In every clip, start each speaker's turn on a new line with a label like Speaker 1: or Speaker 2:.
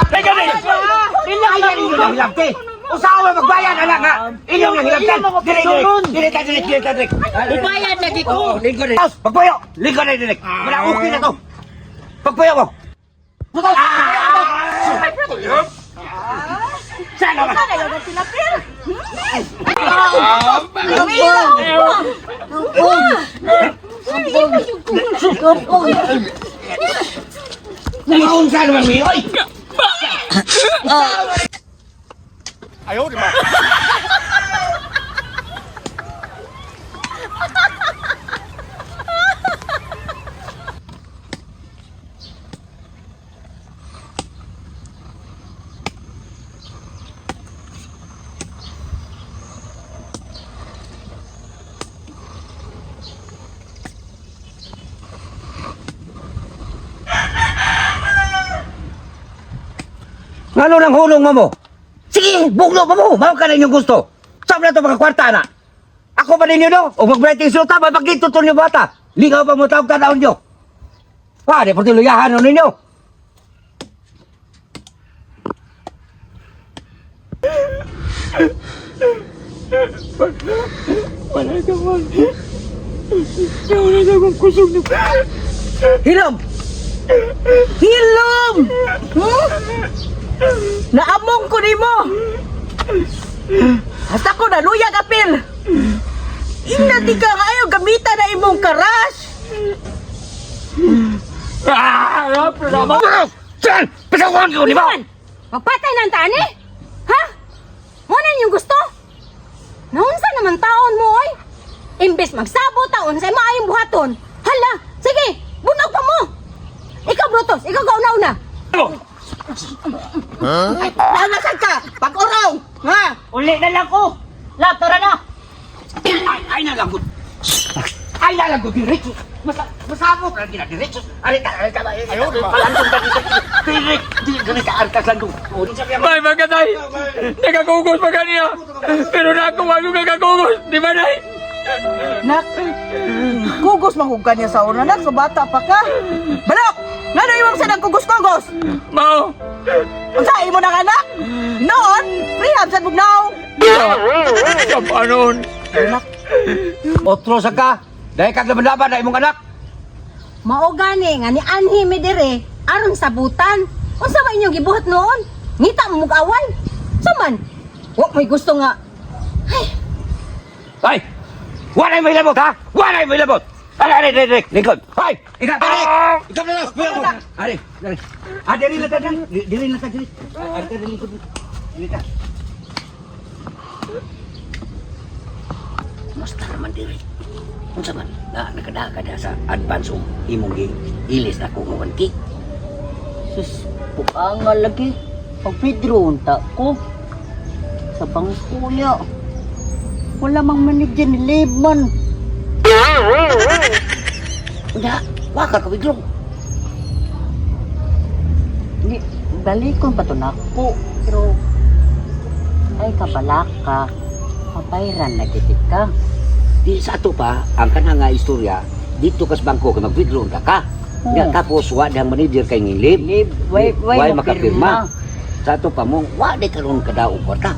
Speaker 1: Teka ni! Ay, inyo nang hilabti! Usawa magbayad, anak nga! Inyo nang hilabtan! Dili, dili! Dili ta, dili, dili ta, dili!
Speaker 2: Ibayad lagi ko.
Speaker 1: Oo, lingkod ni. Pagpuyo! Lingkod ni, dili! Wala, okay na to! Pagpuyo mo! Ah! Sana ba?
Speaker 2: Sana yun ang tinapir.
Speaker 1: Nangunsa naman mi, oy! Ngano nang hulong mo mo? Sige, buglo pa mo. Mao ka na inyong gusto. Saan na to mga kwarta na? Ako pa ninyo no? O mag-brighting suta, mapagdito to ninyo bata. Lingaw pa mo tawag tanaon nyo. Pa, di pati luyahan nun ninyo.
Speaker 3: Wala ka man. Wala na akong kusog na.
Speaker 2: Hilom! Hilom! Hmm? Naamong ko nimo. Hasta ko naluyag apil. Ina di ka nga ayaw gamita na imong karas.
Speaker 3: Ah! Programa!
Speaker 1: Saan? Pasawan ko, di ba?
Speaker 4: Magpatay ng tani? Ha? Mo na inyong gusto? Naunsa naman taon mo, oy? Imbes magsabo taon sa maayong buhaton. Hala, sige, bunog pa mo. Ikaw, Brutus, ikaw ka una-una.
Speaker 2: Ay, nalasan ka! Pag-uraw! Ha?
Speaker 5: Uli na lang ko. La, tara na.
Speaker 1: Ay, ay nalanggot. Ay nalanggot, diretso. Masa, masabot lang gina, diretso. Alita, alita, alita. Ayaw, di ba? Palandong ka dito. Direk, direk, ka, arkas landong. O, di sabi
Speaker 3: May magatay! Nagkakugos pa kaniya! Pero na ako wag nagkakugos! Di ba, Nay?
Speaker 2: Nak, kugos man kung kanya sa una, nak, sa bata pa ka. Balok! Ngano imong sa nagkugos-kugos?
Speaker 3: Mao!
Speaker 2: Unsa imo nang anak? Noon, free sa bugnaw.
Speaker 3: Sa panon!
Speaker 2: Nak,
Speaker 1: Otro sa ka. Dahil kag laban-laban na imong anak.
Speaker 4: Mao gani nga ni anhi mi dire aron sabutan. Unsa ba inyong gibuhat noon? Ngita mo away. Saman? Wa may gusto nga.
Speaker 1: Ay! Walay may labot, ha? Walay may labot! Ay, ay, ay, ay, lingkod! Ay! Ikaw, ay! Ikaw na lang! Ay, ay, ah, diri lang ta, diri, diri lang ta, diri. Ay, diri lingkod. Diri ta. Musta naman diri. Unsa man, na nakadaga na sa advance og imong gi ilis na ko mo 1K.
Speaker 5: Sus, bukanga lagi. Pag Pedro, unta ko. Sa bangko niya. Wala mang manager ni Lebman.
Speaker 1: Unya, wa ka kawidlong.
Speaker 5: Di, balikon pa to nako. Pero, ay kabalaka. Kabayran na gid ka.
Speaker 1: Di sa ato pa, ang kanang nga istorya, dito kas bangko kay mag-withdraw ka ka.
Speaker 5: Oo.
Speaker 1: Nya, tapos wa dihang manager kay ngilib.
Speaker 5: Lib, way, way,
Speaker 1: Way makapirma. Sa ato pa mo, wa di karon kada og kwarta.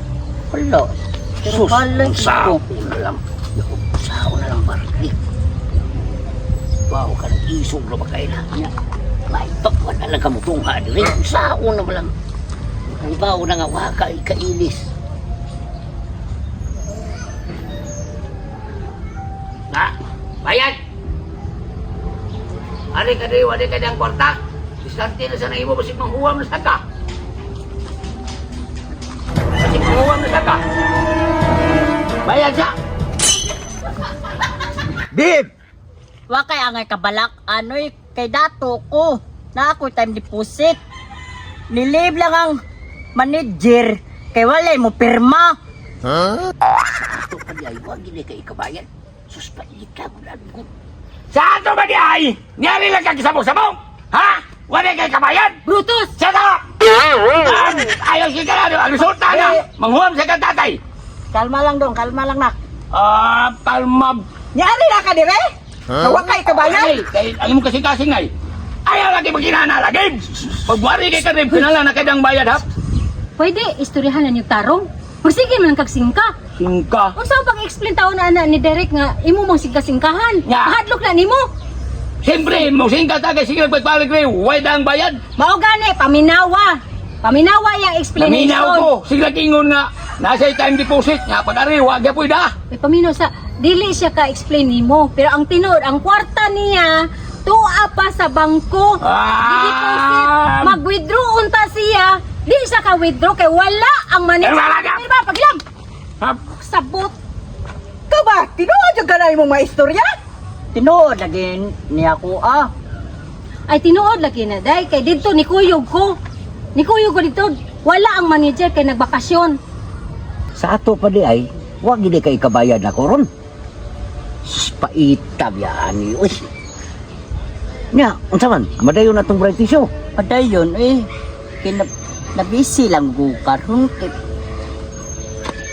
Speaker 5: Wala. Pero
Speaker 1: Sus,
Speaker 5: kala
Speaker 1: sao
Speaker 5: ko.
Speaker 1: na lang. Naku, Sao na lang barkli. Wow, kanang isog na ba kayo na? Nya, may pagwan na lang kamutungha diri. Sao na ba lang. Ibaw na nga, wa ka ikailis.
Speaker 3: Ari ka diri, wala ka diyang kwarta. Distante na sa imo basig manghuwam na sa ka. Basig manghuwam na sa ka. Bayad sa.
Speaker 1: Bib!
Speaker 5: Wa kay angay kabalak anoy kay dato ko. Na ako'y time deposit. Nilib lang ang manager kay walay mo pirma.
Speaker 3: Ato pa di ay, wag gini kay ikabayan. Suspalita ko na ko. Sa ato ba di ay? Niyari lang kang sabong-sabong! Ha? Wala kay kabayan!
Speaker 4: Brutus!
Speaker 3: Sa to! Ayaw siya ka na! Ang resulta na! Manghuam sa kang tatay!
Speaker 2: Kalma lang dong, kalma lang nak.
Speaker 3: Ah, kalma.
Speaker 2: Nyari na ka dire? Huh? Wa kay kabayan?
Speaker 3: Ay, kay ang imong kasing-kasing ay. Ayaw lagi magkinana lagi. Pagwari kay kadrim kinala na kay dang bayad ha.
Speaker 4: Pwede, istoryahan na niyong tarong. Magsige man lang kag singka.
Speaker 3: Singka.
Speaker 4: Unsa ang pag-explain taon na ana ni Derek nga imo mong singka-singkahan?
Speaker 3: Nya.
Speaker 4: Mahadlok na nimo.
Speaker 3: Siyempre, mo singka ta kay sige pagpalig rin, way dang bayad.
Speaker 4: Mao gani paminawa. Paminawa yang explanation.
Speaker 3: Naminaw ko, sige kingon nga nasa time deposit nga pag ari wa gyud da.
Speaker 4: May paminaw sa dili siya ka-explain nimo, pero ang tinuod ang kwarta niya tuwa pa sa bangko.
Speaker 3: Ah!
Speaker 4: Gi-deposit, mag-withdraw unta siya. Dili siya ka-withdraw kay wala ang money.
Speaker 3: Eh, wala ka!
Speaker 4: Ba, pagilam.
Speaker 3: Ha?
Speaker 4: Sabot.
Speaker 2: Ikaw ba? Tinuod yung ganay mong maistorya?
Speaker 5: Tinuod lagi niya ko ah.
Speaker 4: Ay tinuod lagi na day kay didto ni kuyog ko. Ni kuyog ko didto. Wala ang manager kay nagbakasyon.
Speaker 1: Sa ato pa di ay, wag gini kay ikabayad na koron. Paita biya ani uy. Nya, unsa man? Madayon na tong bright issue.
Speaker 5: Padayon eh. Kay na, nabisi lang ko karon kay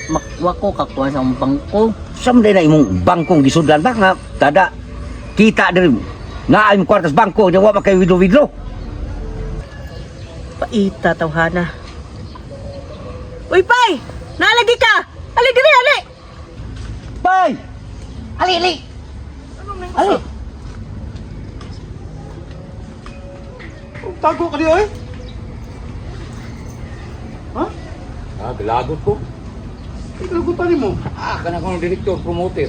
Speaker 5: makwa ko kakuha sa akong bangko.
Speaker 1: Samday na imong bangkong gisudlan ba nga tada kita diri na imong kwarta sa bangko nya wa man kay widro-widro.
Speaker 2: Paita tawhana. Uy, Pai! Nalagi ka! Ali dire, ali!
Speaker 1: Bay! Ali ali. Ali.
Speaker 6: Tago ka di oy. Ha?
Speaker 3: Ah, bilagot ko.
Speaker 6: Ikaw mo.
Speaker 3: Ah, kana ko direktor promoter.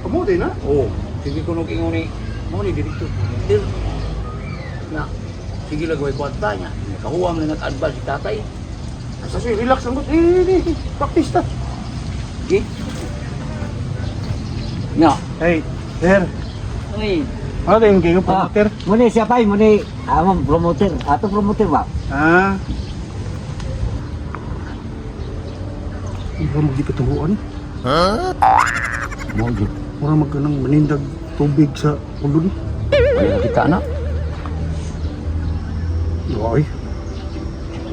Speaker 6: Kamuti na.
Speaker 3: Oh, sige ko nung ingon ni mo ni direktor promoter. Na, sige lang way kwarta niya. Nakahuwam na nag-advance si tatay.
Speaker 6: Kasi relax lang. Eh, eh, practice ta.
Speaker 3: Okay? Nga,
Speaker 6: Hey, sir.
Speaker 5: Uy,
Speaker 6: Ano tayong kayo promoter?
Speaker 1: Muni siya pay, muni among promoter. Ato promoter ba?
Speaker 6: Ah. Ikaw magdipatuhuan.
Speaker 3: mo jud.
Speaker 6: Mura magkanang manindag tubig sa ulon.
Speaker 3: Kita na.
Speaker 6: Ay.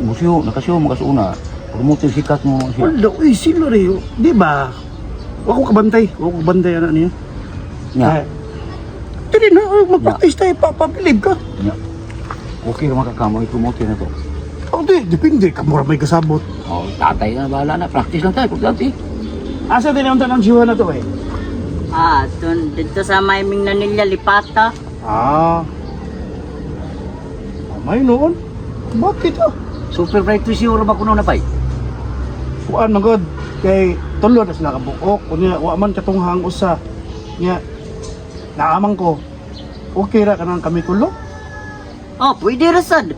Speaker 3: Musyo, nakasyo makasuna. Promoter sikat mo siya.
Speaker 6: Wala, uy, sila rin. Di ba? Wa ko kabantay. Wa ko kabantay anak niya.
Speaker 3: Nga.
Speaker 6: Eh, Dili na, oy, mag-practice tayo. Papabilib ka.
Speaker 3: Nga. Okay ra makakamo promoter na to.
Speaker 6: Oh, di, depende. Kamura may kasabot.
Speaker 3: Oh, tatay na bahala na. Practice lang tayo, importante.
Speaker 6: Asa din ang tanang siwa na to eh?
Speaker 5: ah, dun, dito sa may Mindanao Lipata.
Speaker 6: Ah. May noon. Bakit ah?
Speaker 1: Super bright issue ra ba kuno na pay?
Speaker 6: Kuan man god kay tulo na sila kabuok. Unya wa man katong hang usa. Nya naamang ko. Okay ra kanang kami tulo.
Speaker 5: Oh, pwede ra sad.